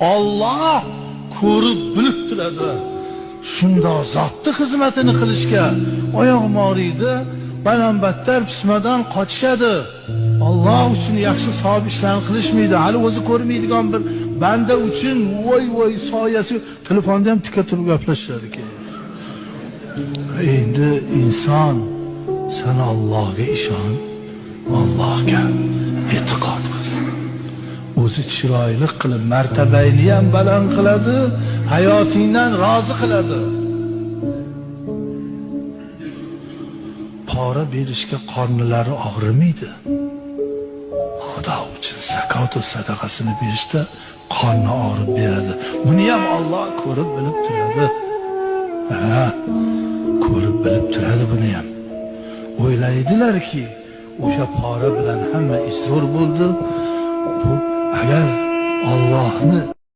Olloh ko'rib bilib turadi. Shundoq zotni xizmatini qilishga oyog'im og'riydi, baland-battar pismadan qochishadi. Alloh uchun yaxshi savob ishlarni qilishmaydi. Hali o'zi ko'rmaydigan bir banda uchun voy voy soyasi telefonda ham tika turib gaplashishadi keyin. Endi inson sen Allohga ishon, Allohga e'tiqod qil. O'zi chiroyli qilib martabangni ham baland qiladi, hayotingdan rozi qiladi. Pora berishga qornilari og'rimaydi. Xudo uchun zakot va sadaqasini berishda qorni og'rib beradi. Buni ham Alloh ko'rib bilib turadi. Ha, ko'rib bilib turadi buni ham. O'ylaydilarki, o'sha pora bilan hamma ish zo'r bo'ldi. Bu agar Allohni